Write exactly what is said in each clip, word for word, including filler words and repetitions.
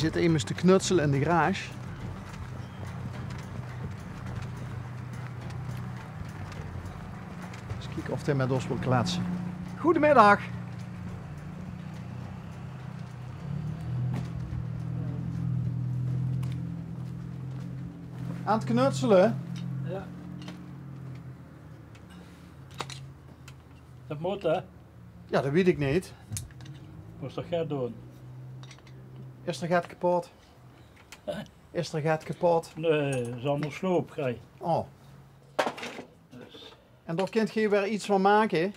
Zit emes te knutsele in de garage. Ins kieke of hae mit ós wil kletse. Goedemiddag. Aan 't knutsele? Ja. Det mót, hè? Ja, det weit ik neet. Mós toch get doon? Is d'r get kepot? Hè? Is d'r get kepot? Nae, is allemaol sloop, gek. Oh. Dus. En dao kint geer weer get van make?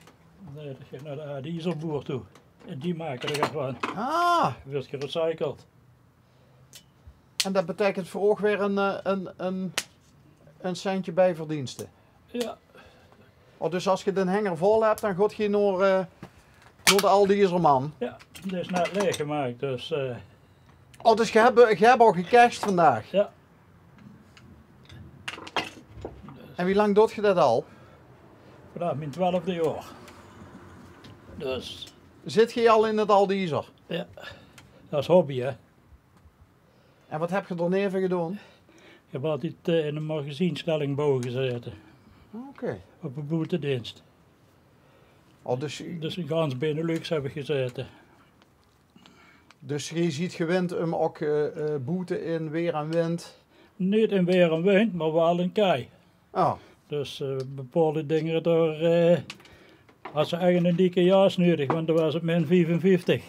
Nae, det geit nao de Aardiezelboer toe. En die make d'r get van. Ah. Wuuert gerecycled. En det beteikent veur óg weer ein, eh, ein, ein, ein centje bieverdienste? Ja. Oh, dus as geer den henger vol höb, den gaot geer nao, eh, nao de Aardiezelman? Ja, dae is net laeg gemaak, dus, eh. Oh, dus geer höb, geer höb al gecashed vandaag? Ja. En wie lang doot geer det al? Vanaaf mien twelfde jaor. Dus. Zit geer al in 't Aardiezel? Ja. Det is hobby, hè. En waat höb geer daoneve gedaon? Ik heb altied, eh, in de magazienstellingbouw gezaete. Oké. Op de boetedienst. Oh, dus... Dus in gans Benelux heb ik gezaete. Dus geer zeet gewend um ok, eh, eh, boete in weer en wind? Neet in weer en wind, maar waal in kei. Oh. Dus, eh, bepaolde dinger, dao, eh, has se ech ein dikke jas nudig, want dan waas 't min viefenvieftig.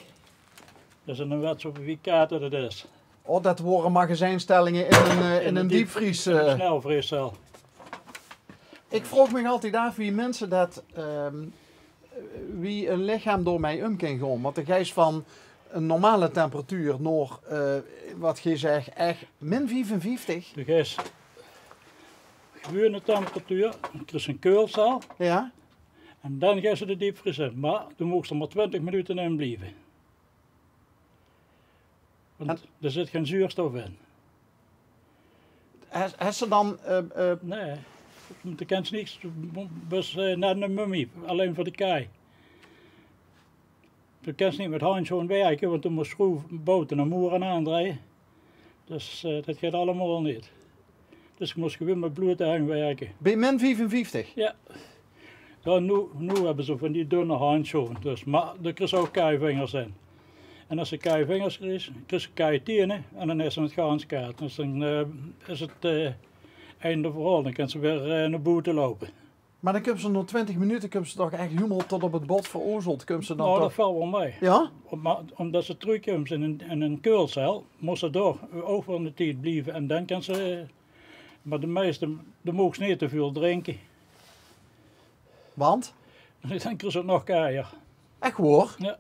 Dus dan wets se wie kaod det is. Oh, det wore magazijnstellingen in ein, eh, in ein diepvries, eh. In ein snelvriescel. Ik vraog mich altied aaf wie minse det, ehm, wie ein lichaam daomei um kin gaon. Want de geis van ein normale temperatuur nao, eh, waat geer zegt, ech min viefenvieftig. De geis gewuune temperatuur, dan kriegs se ein keulcel. Ja. En dan geis se de diepvries in. Maar dan moogs se maar twintig minute in blieve. Want d'r zit gein zuurstof in. Has, has se dan, eh, eh... Nae, de kins niks, bus, eh, net ein mummie, allein veur de kei. De kins neet mit handsjoon werke, want dan mós se schroef, boute en moere aandrieje. Dus, eh, det geit allemaol neet. Dus ik mós gewuun mit blote heng werke. Bie min viefenvieftig? Ja. Ja, noe, noe hebbe ze van die dunne handsjoon. Dus, maar dao kriegs se ok keivingers in. En as se keivingers kriegs, kriegs se keitene en dan is 't gans kaod. Dus dan, eh, is 't, eh, einde verhaol. Dan kins se weer, eh, nao boete loupe. Maar dan kums se nao twintig minute, kums se toch ech hielemaol tot op 't bot verozeld, kums se dan... Nou, toch? Det velt waal mei. Ja? Om-, maar omdet se trökkums in ein, in ein keulcel, mós se dao ok waal eine tied blieve en dan kins se, maar de meiste, de moogs neet te väöl drinke. Want? Dan kriegs se 't nog keier. Ech waor? Ja.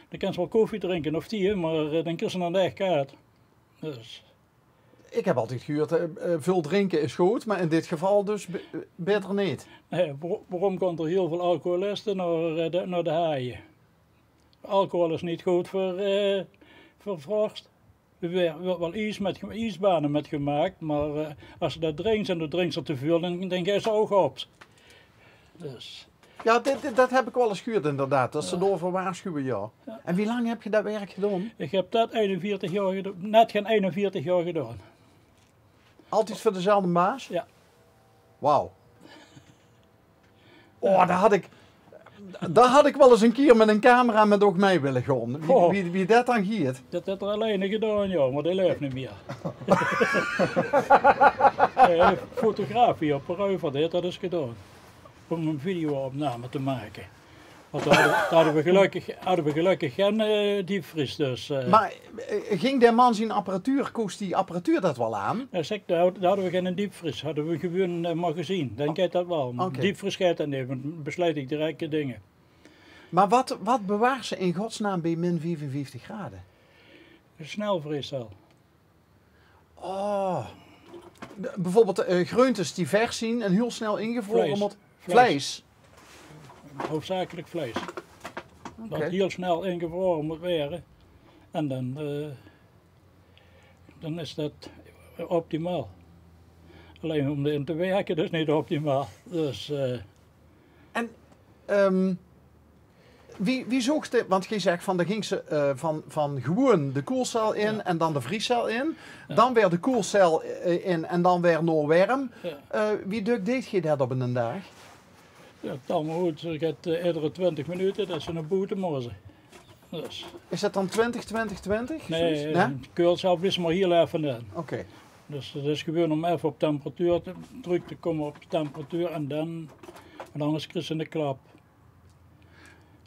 Dan kins se waal koffie drinke of thee, maar, eh, dan kriegs se 't ech kaod. Dus. Ik heb altied gehuurd, eh, eh, väöl drinke is good, maar in dit geval dus be-, eh, baeter neet. Nae, waor-, waorum gaon d'r hiel väöl alcoholiste nao, eh, de, nao de haaie? Alcohol is neet good veur, eh, veur vorst. D'r wuuert, wuuert waal ies mit ge-, iesbane mit gemaak, maar, eh, as se det drinks en dan drinks se te väöl, dan, dan geis se ouch op. Dus. Ja, dit, dit, det heb ik waal ins gehuurd inderdaad, det ze daoveur waarsjuwe, ja. Ja. En wie lang heb geer det werk gedaon? Ik heb det einenveertig jaor gedaon, net gein einenveertig jaor gedaon. Altied veur dezelfde baas? Ja. Wauw. Oh, dao had ik, dao had ik waal ins ein kier mit ein camera mit ouch mei wille gaon. Wie, wie, wie det dan geit. Det haet d'r alleine gedaon, ja, maar dae laef neet mier. Nae, fotografie op Reuver, dae haet det ins gedaon. Om ein video-opname te make. Want dao hadde, dao hadde we gelökkig, hadde we gelökkig gein, eh, diepvries, dus, eh. Maar, eh, ging dae man zien apparatuur, koos die apparatuur det waal aan? Ja, zeker, dao hadde, dao hadde we gein diepvries, hadde we gewuun, eh, magazien. Dan geit det waal. Oké. Diepvries geit det neet, want dan beslijt ik direct de dinger. Maar waat, waat bewaars se in godsnaam bie min viefenvieftig grade? Ein snelvriescel. Oh. De, bijvoorbeeld, eh, greuntes die vers zien en hiel snel ingevraore mótte. Vleis. Vleis. Hoofdzakelijk vleis. Oké. Det hiel snel ingevraore mót waere. En dan, eh, dan is det optimaal. Allein om d'rin te werke, det is neet optimaal. Dus, eh. En, ehm, Wie, wie zoog de, want geej zegt van, dan ging ze eh, van, van gewoen de koelcel in en dan de vriescel in. Dan weer de koelcel eh, in en dan weer nao werm. Eh, wie dök deeg geej det op 'nen daag? Ja, dan maar goed, ik heb eh, iedere twintig minuten dat ze naar boete moesten. Dus. Is dat dan twintig, twintig, twintig? Nee, zoiets? Nee? Koelcel is maar heel even in. Oké. Dus dat is gewoon om even op temperatuur te, terug te komen op de temperatuur en dan, want anders krijg je een klap.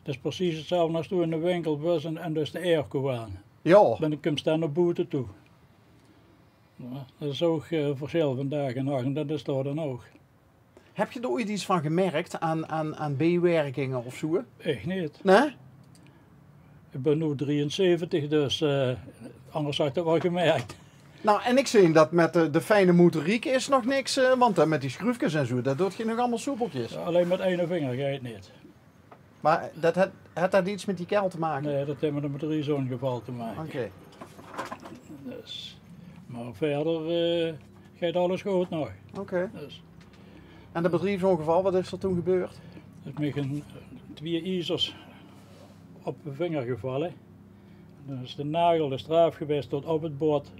Dat is precies hetzelfde als toen in de winkel was en, en dus de airco aan. Ja. Dan komt dan naar boete toe. Ja, dat is ook eh, verschil van dag en nacht en dat is daar dan ook. Heb je er ooit iets van gemerkt aan, aan, aan bijwerkingen of zo? Echt niet. Nee? Ik ben nu drieënzeventig, dus eh, anders had ik het wel gemerkt. Nou, en ik zie dat met de, de fijne motoriek is nog niks, eh, want eh, met die schroefjes en zo, dat doet je nog allemaal soepeltjes. Ja, alleen met één vinger gaat het niet. Maar dat het, het dat iets met die kel te maken? Nee, dat heeft met een bedrijfsongeval te maken. Oké. Dus, maar verder eh, gaat alles goed nog. Oké. Dus. En dat bedrijfsongeval, wat is er toen gebeurd? Er is mij een, twee ijzers op de vinger gevallen. Dan is de nagel de straaf geweest tot op het bot.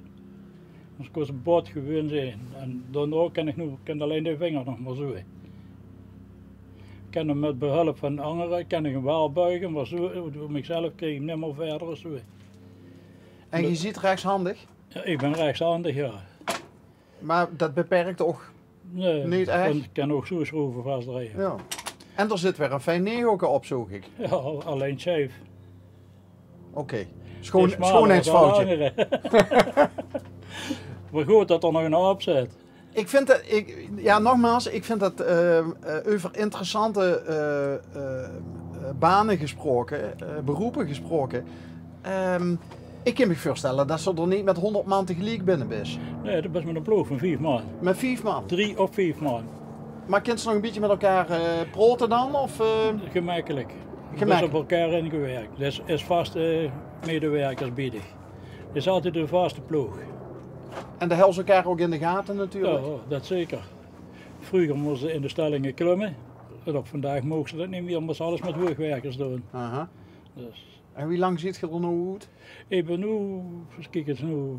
Dus ik was het bot gewoon zijn. En daarna kan ik nu kan alleen de vinger nog maar zoeën. Ik kan hem met behulp van anderen, kan ik hem wel buigen, maar zo, door mezelf kreeg ik hem niet meer verder of zo. En je ziet rechtshandig? Ja, ik ben rechtshandig, ja. Maar dat beperkt toch niet echt? Nee, ik kan ook zo schroeven vastrijden. Ja. En er zit weer een fijn negelke op, zoog ik. Ja, alleen scheef. Oké. Schoon, schoonheidsfoutje. Maar goed dat er nog een op zit. Ik vind dat, ik, ja, nogmaals, ik vind dat eh, eh, over interessante eh, eh, eh, banen gesproken, eh, beroepen gesproken. Ehm, ik kan me voorstellen dat ze er niet met honderd man tegelijk binnen is. Nee, dat is met een ploeg van vijf man. Met vijf man? Drie of vijf man. Maar kunnen ze nog een beetje met elkaar eh, praten dan? Of, eh? Gemakkelijk. Gemakkelijk. Dat is op elkaar ingewerkt. Dat is, is vaste medewerkers biedig. Het is altijd een vaste ploeg. En de helpt elkaar ook in de gaten natuurlijk? Ja, dat zeker. Vroeger moesten ze in de stellingen klimmen. En op vandaag mogen ze dat niet meer, omdat ze alles met hoogwerkers doen. Aha. Dus. En wie lang zit je er nou uit? Ik ben nu, eens kijken, het is nu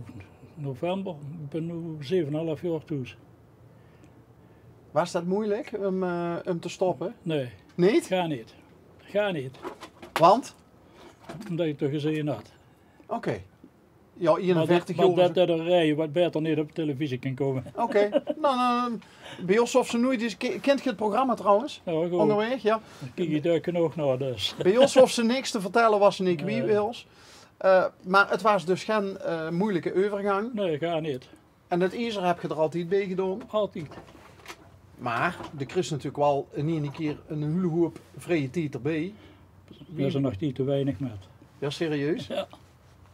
november, ik ben nu zeven en een half jaar thuis. Was dat moeilijk om, eh, om te stoppen? Nee. Niet? Ga niet. Ga niet. Want? Omdat ik toch gezien had. Oké. Ja, eenenveertig jaar. Maar dat, maar dat de rij wat beter niet op televisie kan komen. Oké. Nou, nou, bij ons hoeft ze nooit eens... Kent je het programma trouwens? Ja, goed. Onderweg, ja. Kijk je daar genoeg naar, dus. Bij ons hoeft ze niks te vertellen wat ze niet kwijt wil. Eh, maar het was dus geen eh, moeilijke overgang. Nee, ga niet. En het ijzer heb je er altijd bij gedaan? Altijd. Maar de krijgt natuurlijk wel in één keer een hele hoop vrije tijd erbij. Daar is er nog niet te weinig met. Ja, serieus? Ja,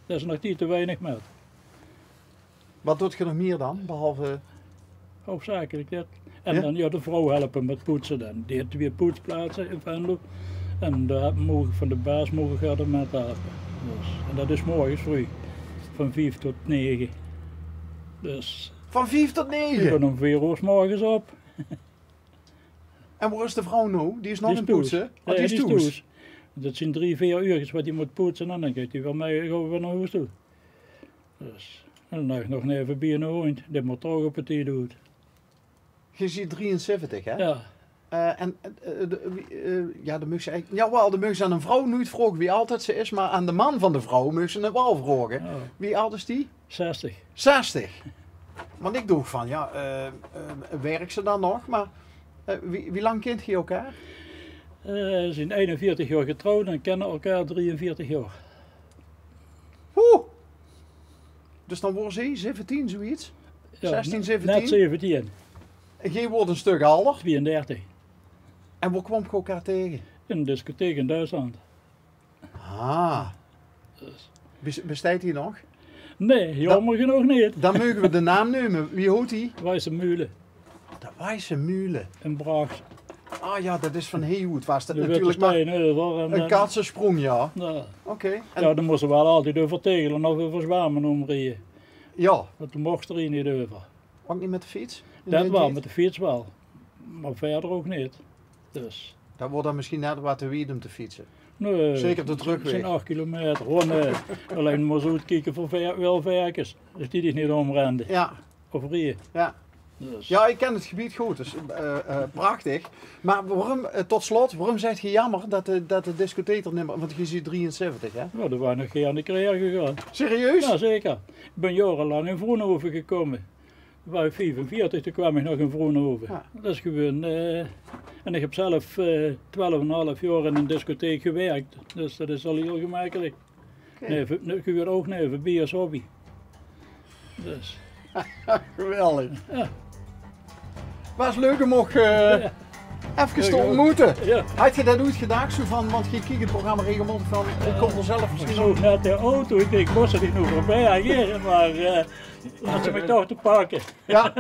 daar is er nog niet te weinig met. Wat doet je nog meer dan, behalve... Hoofdzakelijk dit. En dan ja, de vrouw helpen met poetsen dan. Die heeft twee poetsplaatsen in Venlo. En daar mogen van de baas mogen gaat er met helpen. Dus, en dat is morgens vroeg. Van vijf tot negen. Dus... Van vijf tot negen? Ik ben om vier uur 's morgens op. En waar is de vrouw nou? Die is nog aan het poetsen? Oh, die is thuis. Dat zijn drie, vier uurtjes wat die moet poetsen en dan gaat die weer mee, gaan we weer naar huis toe. Dus, en dan nog, nog even bij een hond, die moet toch op het tijd uit. Je ziet drieënzeventig, hè? Ja. Eh, en eh, de, wie, eh, ja, dan mag ze eigenlijk, jawel, dan mag ze aan een vrouw nooit vragen wie oud dat ze is, maar aan de man van de vrouw mag ze het wel vragen. Ja. Wie oud is die? Zestig. Zestig? Want ik dacht van, ja, eh, eh, werkt ze dan nog? Maar eh, wie, wie lang kent je elkaar? Eh, we zijn eenenveertig jaar getrouwd en kennen elkaar drieënveertig jaar. Oeh! Dus dan wordt ze zeventien, zoiets? Ja, zestien, net zeventien? Zeventien. En jij wordt een stuk ouder? Tweeëndertig. En waar kwam je elkaar tegen? In een discotheek in Duitsland. Ah. Dus. Bes- Bestaat die nog? Nee, jammer genoeg niet. Dan mogen we de naam nemen. Wie heet die? Weiße Mühle. De Weiße Mühle. In Bracht. Ah ja, dat is van heel goed. Was dat natuurlijk maar een katsensprong, ja. Ja. Oké. En ja, dan moesten we wel altijd over tegelen of over zwamen omrijden. Ja. Want toen mocht er hier niet over. Ook niet met de fiets? Dat wel, met de fiets wel. Maar verder ook niet. Dus. Dat wordt dan misschien net wat te wied om te fietsen. Nae, zeker de trökwaeg. 't Zien ach kilometer. Gewoen, eh, allein mer ins oetkieke veur ver-, wèlverkes. Det die dich neet ómrende. Jao. Of rieje. Jao. Dus. Jao, ich ken 't gebied good, dus, eh, eh, prachtig. Mer waorum, eh, tot slot, waorum zeet geer jaomer det de, det de discotheek d'r nimmer, want geer zeet drieënzeventig, hè? Jao, dao waor ich nog gaer aan de kreer gegange. Serieus? Jao, zeker. Ich bön jaorelang in Vroenhoven gekómme. Toen waor ich viefenveertig, toen kwaam ich nog in Vroenhoven. Jao. Det is gewoen, eh, en ich höb zelf, eh, twelf en 'n haaf jaor in ein discotheek gewirk. Dus det is al hiel gemekkelik. Oké. Nae, veur, nae, ich huur ouch nae, veur bier es hobby. Dus. Geweldig. Jao. Waas leuk óm uch, eh, efkes te óntmoete. Jao. Hads se det oets gedach, zoe van, want geer kiek 't programma regelmaotig van, ich kóm d'r zelf mesjien nog. Zoe, net de auto, ich dink, mós se dich nog veurbie hie, mer, eh, laot se mich toch te pakke. Jao.